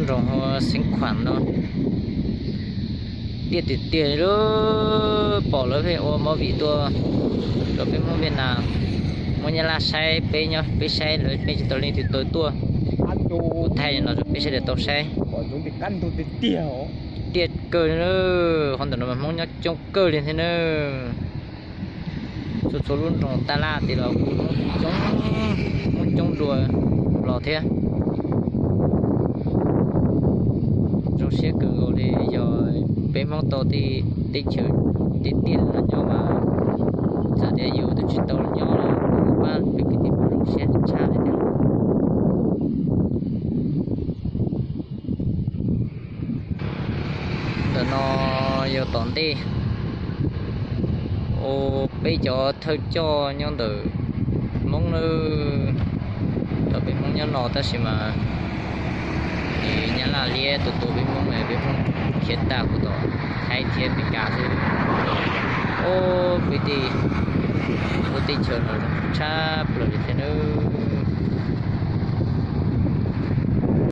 Zoov hu Xeev Khuam no, tiaj tiag tiag li. Pom lawv pheej ua movie tuaj rau peb Hmoob Viaj Nam, muab Nyab Laj saib, peb nyob peb saib lawv, peb tsis tau leej twg tau tuaj. Kuv thaij li no rau peb sawv daws tau saib. Tiaj kawg li, qhov ntawm no mas Hmoob nyob coob kawg li thiab na. Txhua txhua lub nroog Tab Laj tid los kuj Hmoob coob, Hmoob coob dua los thiab. Zoo siab kawg nkaus li yog peb Hmoob tau tej teb chaws, tej tiaj no nyob mas txawm tias yus twb tsis tau nyob los kuj pab peb kwv tij Hmoob zoo siab tshaj li thiab. Ntawm no yog tom ntej uas peb cov thawj coj nyob ntawm Hmoob nawb. Thaum peb Hmoob nyob no tab sis mas Nyab Laj liab tua tua peb Hmoob, peb Hmoob khiav tag kuv tom Thaib thiab Meskas xwb. Ob peb tej, ua teb chaws no zoo tshaj plaws li thiab nawb.